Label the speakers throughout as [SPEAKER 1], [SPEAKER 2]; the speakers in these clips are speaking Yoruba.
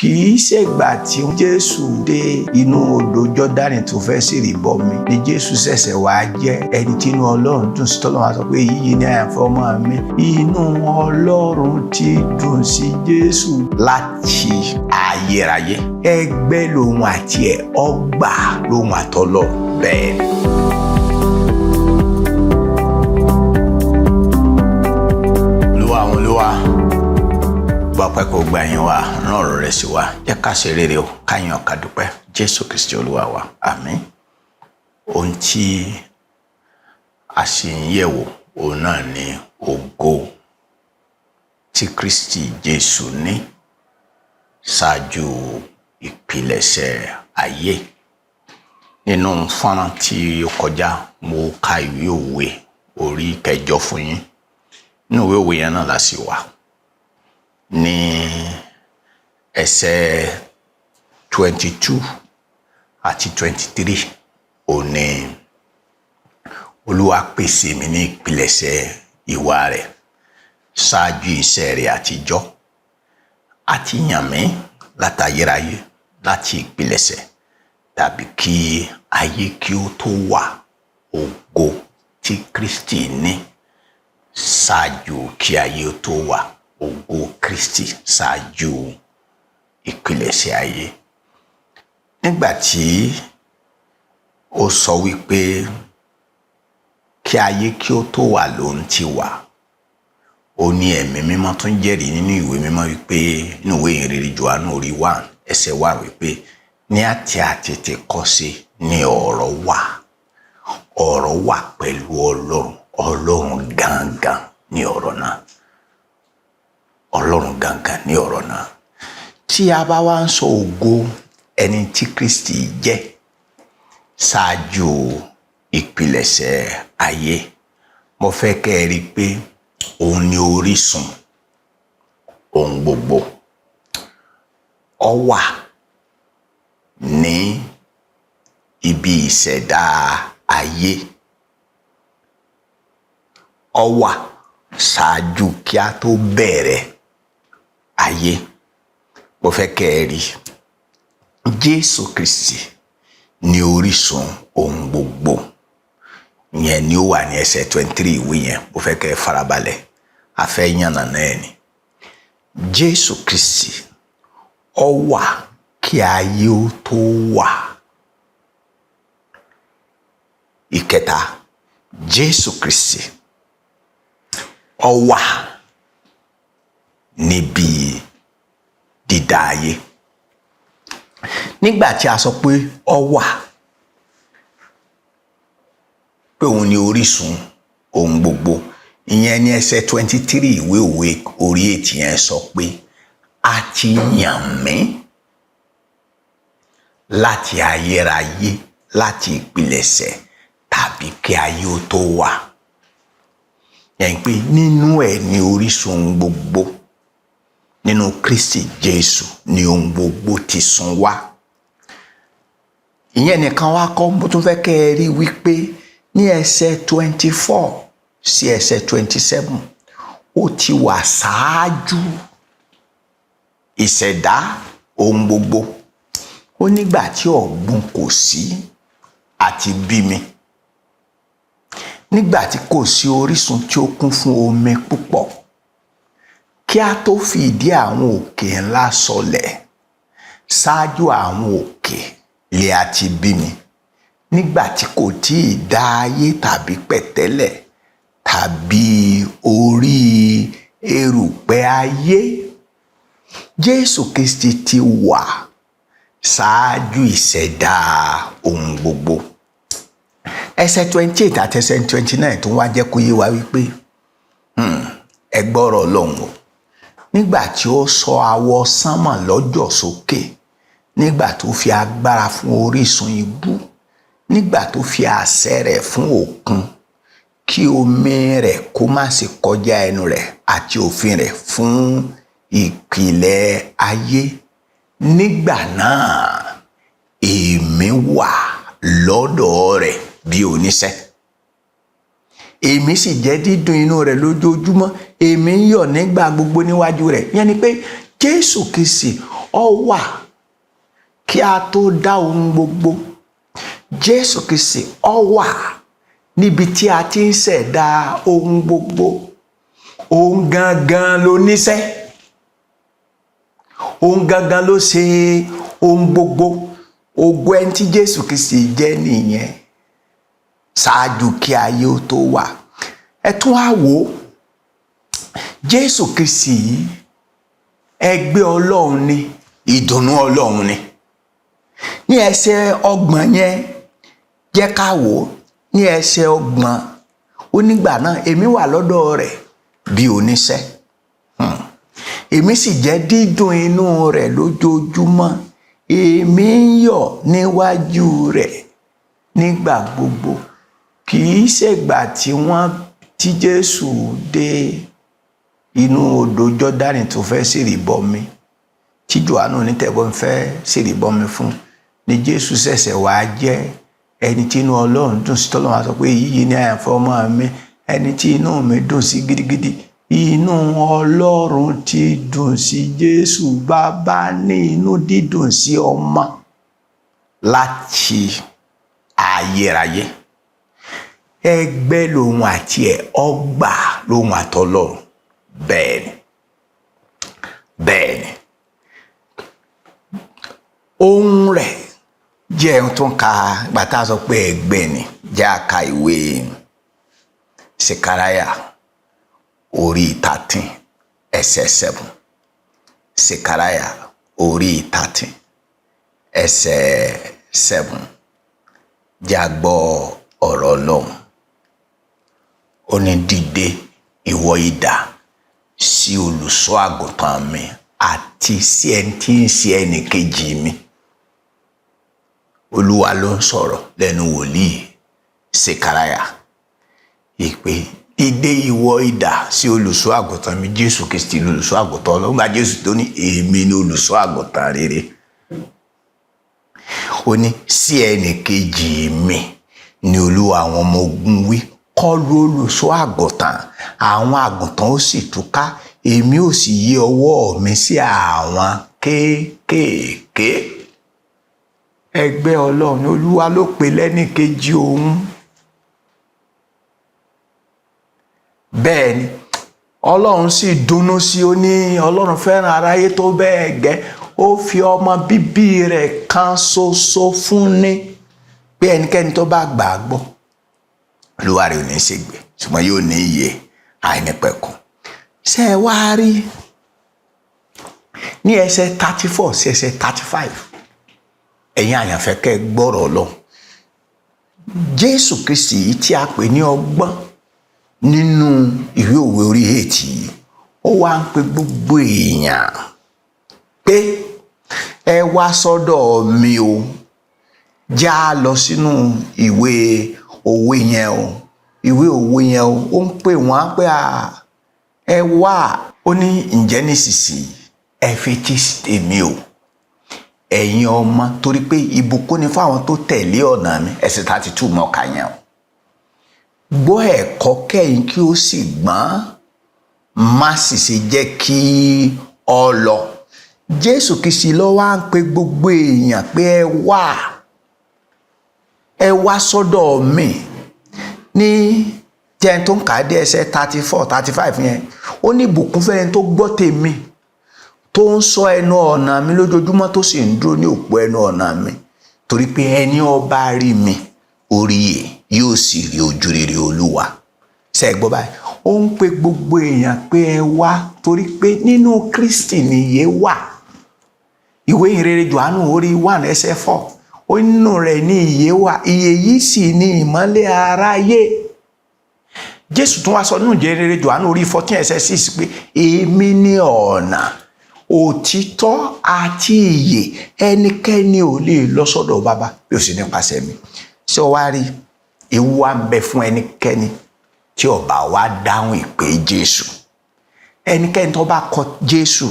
[SPEAKER 1] Kì í ṣègbà tí Jésù dé inú odò Jọ́dánì tó fẹ́ ṣèrìbọmi ni Jésù ṣẹ̀ṣẹ̀ wá jẹ́ ẹni tí inú Ọlọ́run dùn sí, tọ́lọ́run á sọ pé èyí ni àyànfẹ́ ọmọ mi. Inú Ọlọ́run ti dùn sí Jésù láti ayérayé. Ẹgbẹ́ lòun àti ẹ̀, ọgbà lòun àtọlọ́run bẹ́ẹ̀ ni. Olúwa àwọn olúwa, gbọ́ pé kò gba yín wa, rán ọ̀rọ̀ rẹ̀ sí wa, jẹ́ ká ṣe rere o, ká yàn, ká dúpẹ́. Jésù Kristi Olúwa wa, àmín. Ohun tí a sì ń yẹ̀wò òun náà ni ògo tí Kristi Jésù ní ṣáájú ìpilẹ̀ṣẹ̀ ayé. Nínú fọ́nrán tí ó kọjá, mo ka ìwé Òwe orí 8 fún yín. Nínú ìwé Òwe yẹn náà la sì wà ní ẹsẹ̀ 22 àti 23. Òní Olúwa pèsè mi ní ìpilẹ̀ṣẹ̀ ìwà rẹ̀ ṣáájú iṣẹ́ rẹ̀ àtijọ́, àti yàn mí látayérayé láti ìpilẹ̀ṣẹ̀ tàbí kí ayé kí ó tó wà. Ògo tí Kristi ní ṣáájú kí ayé ó tó wà, ògo Kristi ṣáájú ìpilẹ̀ṣẹ̀ ayé. Nígbà tí ó sọ wípé kí ayé kí ó tó wà lòun ti wà, ó ní Ẹ̀mí Mímọ́ tún jẹ́rìí nínú ìwé mímọ́ wípé, nínú ìwé ìhìnrere Jòhánù orí 1 ẹsẹ̀ 1, wípé ní àti àtètèkọ́ṣe ni ọ̀rọ̀ wà, ọ̀rọ̀ wà pẹ̀lú Ọlọ́run, Ọlọ́run gangan ni ọ̀rọ̀ náà, Ọlọ́run gangan ni ọ̀rọ̀ náà. Tí a bá wá ń sọ ògo ẹni tí Kristi jẹ́ ṣáájú ìpilẹ̀ṣẹ̀ ayé, mo fẹ́ kẹ́ ẹ rí i pé òun ni orísun ohun gbogbo. Ó wà ní ibi ìṣẹ̀dá ayé, ó wà ṣáájú kí a tó bẹ̀rẹ̀ ayé. Mo fẹ́ kẹ́ ẹ rí Jésù Kristi ní orísun ohun gbogbo. Yẹn ni ó wà ní ẹsẹ̀ 23 ìwé yẹn. Mo fẹ́ kẹ́ ẹ farabalẹ̀, a fẹ́ yànnàná ẹ̀ ni. Jésù Kristi ó wà kí ayé ó tó wà. Ìkẹta, Jésù Kristi ó wà níbi dídá ayé. Nígbà tí a sọ pé ó wà, pé òun ni orísun ohun gbogbo, ìyẹn ní ẹsẹ̀ 23 ìwé Òwe orí 8 yẹn sọ pé a ti yàn mí láti ayérayé, láti ìpilẹ̀ṣẹ̀ tàbí kí ayé ó tó wà. Yẹn pé nínú ẹ̀ ní orísun ohun gbogbo, nínú Kristi Jésù ní ohun gbogbo ti sun wá. Ìyẹn nìkan wá kọ́, mo tún fẹ́ kẹ́ ẹ rí wípé ní ẹsẹ̀ 24 sí ẹsẹ̀ 27, ó ti wà ṣáájú ìṣẹ̀dá ohun gbogbo. Ó nígbà tí ọ̀gbun kò sí àti bí mi, nígbà tí kò sí orísun tí ó kún fún omi púpọ̀, kí a tó fi ìdí àwọn òkè ńlá sọlẹ̀, ṣáájú àwọn òkè lè àti bí mi, nígbà tí kò tí ì dá ayé tàbí pẹ̀tẹ́lẹ̀ tàbí orí erùpẹ̀ ayé. Jésù Kristi ti wà ṣáájú ìṣẹ̀dá ohun gbogbo. Ẹsẹ̀ 28 àti ẹsẹ̀ 29 tó wá jẹ́ kó yé wa wípé ẹ gbọ́rọ̀ Ọlọ́run o. Nígbà tí ó sọ àwọ̀ sánmà lọ́jọ́ sókè, nígbà tó fi agbára fún orísun ibú, nígbà tó fi àṣẹ rẹ̀ fún òkun, kí omi rẹ̀ kó má ṣe kọjá ẹnu rẹ̀, àti òfin rẹ̀ fún ìpìlẹ̀ ayé, nígbà náà èmi wà lọ́dọ̀ rẹ̀ bí oníṣẹ́, èmi sì jẹ́ dídùn inú rẹ̀ lójoojúmọ́, èmi ń yọ̀ nígbà gbogbo níwájú rẹ̀. Yẹn ni pé Jésù Kristi ó wà kí a tó dá ohun gbogbo. Jésù Kristi ó wà níbi tí a ti ń ṣẹ̀dá ohun gbogbo. Òun gangan ló níṣẹ́, òun gangan ló ṣe ohun gbogbo. Ògo ẹni tí Jésù Kristi jẹ́ nìyẹn ṣáájú kí ayé ó tó wà. Ẹ tún wá wò ó, Jésù Kristi yìí ẹgbẹ́ Ọlọ́run ni, ìdùnnú Ọlọ́run ni. Ní ẹsẹ̀ 30 yẹn, jẹ́ ká wò ó. Ní ẹsẹ̀ 30, ó nígbà náà èmi wà lọ́dọ̀ rẹ̀ bí oníṣẹ́, èmi sì jẹ́ dídùn inú rẹ̀ lójoojúmọ́, èmi ń yọ̀ níwájú rẹ̀ nígbà gbogbo. Kì í ṣègbà tí wọ́n tí Jésù dé inú odò Jọ́dánì tó fẹ́ ṣèrìbọmi, tí Jòhánù onítẹ̀bọmi fẹ́ ṣèrìbọmi fún, ni Jésù ṣẹ̀ṣẹ̀ wá jẹ́ ẹni tí inú Ọlọ́run dùn sí, tọ́lọ́run á sọ pé èyí ni àyànfẹ́ ọmọ mi, ẹni tí inú mi dùn sí gidigidi. Inú Ọlọ́run ti dùn sí Jésù. Bàbá ní inú dídùn sí ọmọ láti ayérayé. Ẹgbẹ́ lòun àti ẹ̀, ọgbà lòun àtọlọ́run. Bẹ́ẹ̀ ni, bẹ́ẹ̀ ni. Ohun rẹ̀ jẹ́ ohun tó ń ka gbàtà sọ pé ẹgbẹ́ ni. Jẹ́ àka ìwé Sekaraya orí 13 ẹsẹ̀ 7. Sekaraya orí 13 ẹsẹ̀ 7. Jẹ́ a gbọ́ ọ̀rọ̀ Ọlọ́run. Ó ní, dìde, ìwọ idà, sí olùṣọ́ àgùntàn mi àti sí ẹni tí ń ṣe ẹnì kejì mi. Olúwa ló ń sọ̀rọ̀ lẹ́nu wòlíì Sekaraya ìpè, dìde, ìwọ idà, sí olùṣọ́ àgùntàn mi. Jésù Kristi olùṣọ́ àgùntàn Ọlọ́run. Gba Jésù tó ní èmi ni olùṣọ́ àgùntàn rere, ó ní sí ẹnì kejì mi ni Olúwa àwọn ọmọ ogun wí. Kọlu olùṣọ́ àgùntàn, àwọn àgùntàn ó sì túká, èmi ó sì yí ọwọ́ mi sí àwọn kéékèèké. Ẹgbẹ́ Ọlọ́run, Olúwa ló pè lẹ́nìkejì òun. Bẹ́ẹ̀ ni Ọlọ́run sì dunnú sí. Ó ní Ọlọ́run fẹ́ràn aráyé tó bẹ́ẹ̀ gẹ́, ó fi ọmọ bíbí rẹ̀ kan ṣoṣo fún ni, pé ẹnikẹ́ni tó bá gbà á gbọ́, Olúwa rẹ̀ ò ní ṣègbè, ṣùgbọ́n yóò ní ìyè àìnípẹ̀kun. Ṣé ẹ wá rí ní ẹsẹ̀ 34 sí ẹsẹ̀ 35, ẹ̀yin àyànfẹ́, kẹ́ ẹ gbọ́rọ̀ Ọlọ́run. Jésù Kristi yìí tí a pè ní ọgbọ́n nínú ìwé òwe orí 8 yìí, ó wá ń pe gbogbo èèyàn pé ẹ wá sọ́dọ̀ mi o. Já lọ sínú ìwé òwe yẹn o, ìwé òwe yẹn o. Ó ń pè wọ́n pé ẹ wá. Ó ní, ǹjẹ́ nísinsìnyí ẹ fetí tèmi o, ẹ̀yin ọmọ, torí pé ìbùkún ni fáwọn tó tẹ̀lé ọ̀nà mi. Ẹsẹ̀ 32 mọ́ka yẹn o. Gbọ́ ẹ̀kọ́ kẹ́yìn kí ó sì gbọ́n, má sì ṣe jẹ́ kí ọ lọ. Jésù Kristi ló wá ń pe gbogbo èèyàn pé ẹ wá, ẹ wá sọ́dọ̀ mi. Ní jẹ́ tó ń kà á dé ẹsẹ̀ 34, 35 yẹn, ó ní ìbùkún fẹ́ni tó gbọ́ tèmi, tó ń sọ ẹnu ọ̀nà mi lójoojúmọ́, tó sì ń dúró ní òpó ẹnu ọ̀nà mi, torí pé ẹni ó bá rí mi orí ẹ̀ yóò sì rí ojú rere Olúwa. Ṣe é gbọ́ báyìí? Ó ń pe gbogbo èèyàn pé ẹ wá, torí pé nínú Kristi nìyé wà. Ìwé ìrere Jòhánù orí 1 ẹsẹ̀ 4, ó nínú rẹ̀ ní ìyè wà, ìyè yìí sì ní ìmọ́lẹ̀ aráyé. Jésù tún wá sọ nínú ìrere Jòhánù orí 14 ẹsẹ̀ 6 pé èmi ní ọ̀nà, òtítọ́ àti ìyè, ẹnikẹ́ni ò lè lọ sọ́dọ̀ Bàbá bí ó sì nípasẹ̀ mi. Ṣé o wá rí ewu wa ń bẹ fún ẹnikẹ́ni tí ó bá wá dáhùn ìpè Jésù? Ẹnikẹ́ni tó bá kọ̀ Jésù,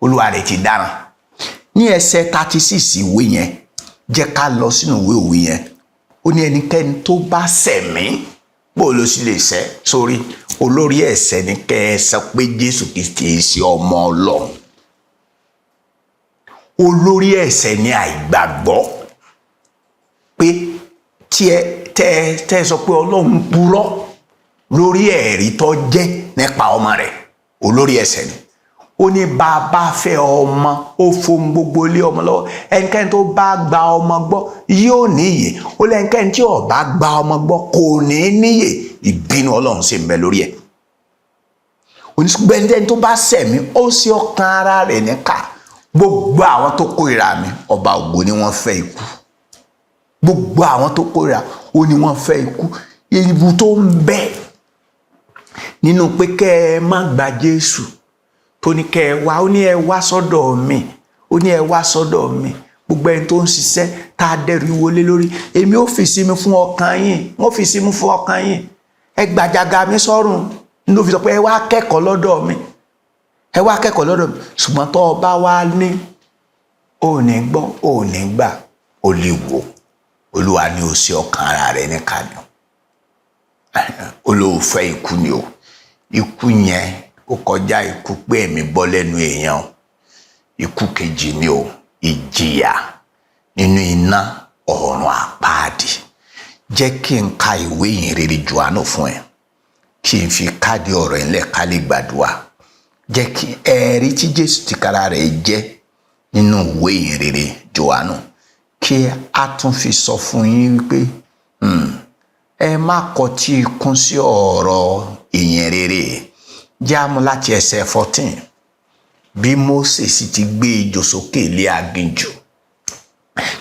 [SPEAKER 1] Olúwa rẹ̀ ti dáràn. Ní ẹsẹ̀ 36 ìwé yẹn, jẹ́ ká lọ sínú ìwé òwe yẹn. Ó ní ẹnikẹ́ni tó bá ṣẹ̀ mí, bó ló sì lè ṣẹ̀ sórí olórí ẹ̀ṣẹ̀ ni kẹ́ ẹ sọ pé Jésù Kristi ṣe ọmọ Ọlọ́run. Olórí ẹ̀ṣẹ̀ ni àìgbàgbọ́, pé tí ẹ tẹ́ ẹ sọ pé Ọlọ́run purọ́ lórí ẹ̀rí tó jẹ́ nípa ọmọ rẹ̀, olórí ẹ̀ṣẹ̀ ni. Ó ní bàbá fẹ́ ọmọ, ó fohun gbogbo lé ọmọ lọ́wọ́. Ẹnikẹ́ni tó bá gba ọmọ gbọ́ yóò níyè. Ó lẹ́nikẹ́ni tí ò bá gba ọmọ gbọ́ kò ní níyè, ìbínú Ọlọ́run sì ń bẹ lórí ẹ̀. Onígbẹ́ndẹ́ni tó bá ṣẹ̀ mí, ó sì ọkàn ara rẹ̀ níkà. Gbogbo àwọn tó kórìíra mi, ọba ògo ni wọ́n fẹ́ ikú. Gbogbo àwọn tó kórìíra ó ní wọ́n fẹ́ ikú. Ibu tó ń bẹ nínú pé kẹ́ ẹ má gba Jésù tó ní kẹ́ ẹ wá, ó ní ẹ wá sọ́dọ̀ mi, ó ní ẹ wá sọ́dọ̀ mi, gbogbo ẹni tó ń ṣiṣẹ́ tá a dẹrù ìwọlé lórí, èmi ó fi sinmi fún ọkàn yín, wọ́n fi sinmi fún ọkàn yín. Ẹ gbàjàgà mi sọ́rùn ló fi sọ pé ẹ wá kẹ́kọ̀ọ́ lọ́dọ̀ mi, ẹ wá kẹ́kọ̀ọ́ lọ́dọ̀ mi. Ṣùgbọ́n tó o bá wá ní ò ní gbọ́, ò ní gbà, ó lè wò. Olúwa ní o ṣe ọkàn ara rẹ ní kàní. Olóòfẹ́ ikú ni o. Ikú yẹn ó kọjá ikú pé ẹ̀mí bọ́ lẹ́nu èèyàn. Ikú kejì ni o, ìjìyà nínú iná ọ̀run àpáàdì. Jẹ́ kí n ka ìwé ìhìnrere Jòhánù fún ẹ, kí n fi káàdì ọ̀rọ̀ ẹ̀ ńlẹ̀ ká lè gbàdúrà. Jẹ́ kí ẹ̀rí tí Jésù tìkára rẹ̀ jẹ́ nínú ìwé ìhìnrere Jòhánù, kí a tún fi sọ fún yín wípé ẹ má kọtí ikún sí ọ̀rọ̀ ìhìnrere. Jáàmù láti ẹsẹ̀ 14. Bí Mósè sì ti gbé ejò sókè lé aginjù,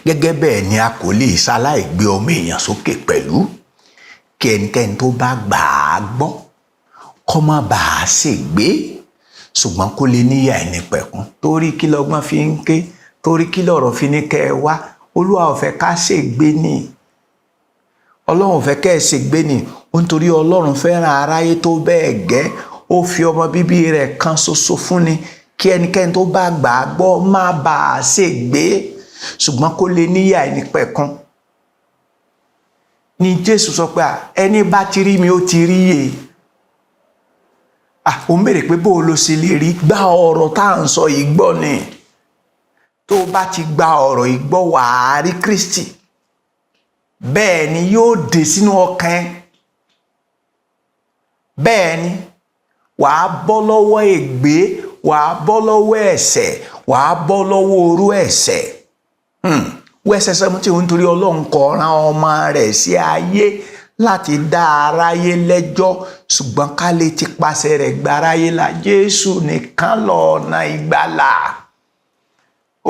[SPEAKER 1] gẹ́gẹ́ bẹ́ẹ̀ ni a kò lè ṣaláì gbé ọmọ èèyàn sókè pẹ̀lú, kí ẹnikẹ́ni tó bá gbà á gbọ́ kó má bàa ṣègbé, ṣùgbọ́n kó lè níyà ẹni pẹ̀kun. Torí kí lọ́gbọ́n fi ń ké? Torí kí lọ̀rọ̀ fi ní kẹ́ ẹ wá? Olúwa ò fẹ́ ká ṣègbé ni. Ọlọ́run ò fẹ́ kẹ́ ẹ ṣègbé ni. Ó nítorí Ọlọ́run fẹ́ràn aráyé tó bẹ́ẹ̀ gẹ́, ó fi ọmọ bíbí rẹ̀ kan ṣoṣo fún ni, kí ẹnikẹ́ni tó bá gbà á gbọ́ má bàa ṣègbé, ṣùgbọ́n kó lè níyà ẹni pẹ̀kun. Ni Jésù sọ pé ẹni bá ti rí mi, ó ti rí yè. Ó ń béèrè pé bó o lo ṣe lè rí? Gba ọ̀rọ̀ tá à ń sọ yìí gbọ́ ni. Tó o bá ti gba ọ̀rọ̀ yìí gbọ́, wàá rí Kristi. Bẹ́ẹ̀ ni yóò dé sínú ọkàn ẹ. Bẹ́ẹ̀ ni wàá bọ́ lọ́wọ́ ègbé, wàá bọ́ lọ́wọ́ ẹ̀ṣẹ̀, wàá bọ́ lọ́wọ́ orú ẹ̀ṣẹ̀. Wẹ́sẹ̀ 17, nítorí Ọlọ́run kò rán ọmọ rẹ̀ sí ayé láti dá aráyé lẹ́jọ́, ṣùgbọ́n ká lè ti pasẹ̀ rẹ̀ gba aráyé là. Jésù nìkan lọ́nà ìgbàlà.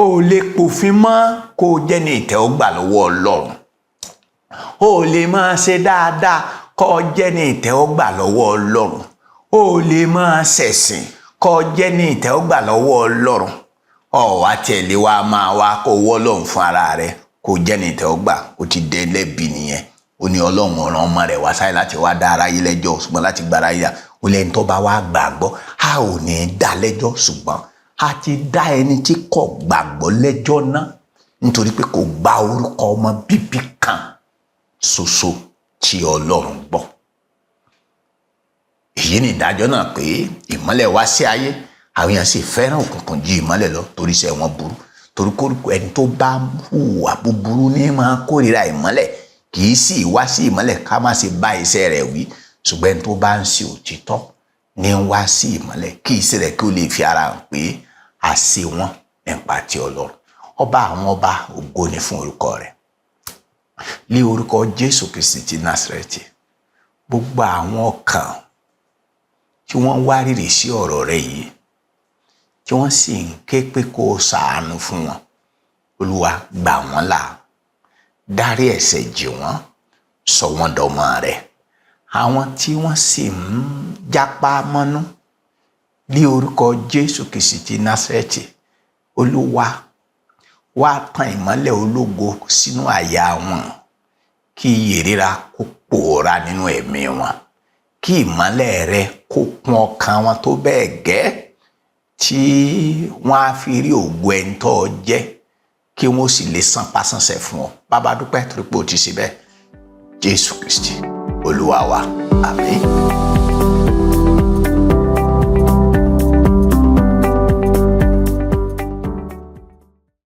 [SPEAKER 1] O lè pòfin mọ́ kó o jẹ́ ní ìtẹ́wọ́gbà lọ́wọ́ Ọlọ́run. O lè máa ṣe dáadáa kó o jẹ́ ní ìtẹ́wọ́gbà lọ́wọ́ Ọlọ́run. O lè máa ṣẹ̀sìn kó o jẹ́ ní ìtẹ́wọ́gbà lọ́wọ́ Ọlọ́run. Ọ wá tẹ̀lé wa máa wá kó wọ́ lọ́hùn fún ara rẹ kó jẹ́ ní ìtẹ́wọ́gbà, ó ti dé lẹ́bi nìyẹn. Ó ní Ọlọ́run ọ̀ràn ọmọ rẹ̀ wá sáyé láti wá dá aráyé lẹ́jọ́, ṣùgbọ́n láti gba aráyé là. Ó lẹ́ni tó bá wá gbàgbọ́, a ò ní dá lẹ́jọ́, ṣùgbọ́n a ti dá ẹni tí kò gbàgbọ́ lẹ́jọ́ náà, nítorí pé kò gba orúkọ ọmọ bíbí kan ṣoṣo tí Ọlọ́run gbọ́. Èyí ni ìdájọ́ náà, pé ìmọ́lẹ̀ wá sí ayé, àwọn èèyàn sì fẹ́ràn òkùnkùn ju ìmọ́lẹ̀ lọ, torí iṣẹ́ wọn burú. Torí kórìkò ẹni tó bá hùwà búburú ní máa kórìíra ìmọ́lẹ̀, kì í sì wá sí ìmọ́lẹ̀ ká má ṣe bá iṣẹ́ rẹ̀ wí. Ṣùgbọ́n ẹni tó bá ń ṣe òtítọ́ ní ń wá sí ìmọ́lẹ̀, kí iṣẹ́ rẹ̀ kí ó lè fi ara hàn pé a ṣe wọ́n nípa ti Ọlọ́run. Ọba àwọn ọba, ògo ni fún orúkọ rẹ̀. Lé orúkọ Jésù Kristi ti Násárẹ́tì, gbogbo àwọn ọkàn tí wọ́n wárìrì sí ọ̀rọ̀ rẹ̀ yìí, tí wọ́n sì ń ké pé kó o ṣàánú fún wọn, Olúwa, gbà wọ́n là, dárí ẹ̀ṣẹ̀ jì wọ́n, sọ wọ́n dọmọ rẹ̀. Àwọn tí wọ́n sì ń jápá mọ́nú, ní orúkọ Jésù Kristi ti Násárẹ́tì, Olúwa, wá tan ìmọ́lẹ̀ ológo sínú àyà wọn, kí iyè ríra kó pòórá nínú ẹ̀mí wọn, kí ìmọ́lẹ̀ rẹ kó kún ọkàn wọn tó bẹ́ẹ̀ gẹ́ tí wọ́n á fi rí ògo ẹni tó jẹ́, kí wọ́n sì lè san pásánṣẹ́ fún ọ. Bàbá, dúpẹ́ torí pé o ti ṣe bẹ́ẹ̀. Jésù Kristi Olúwa wa, àmín.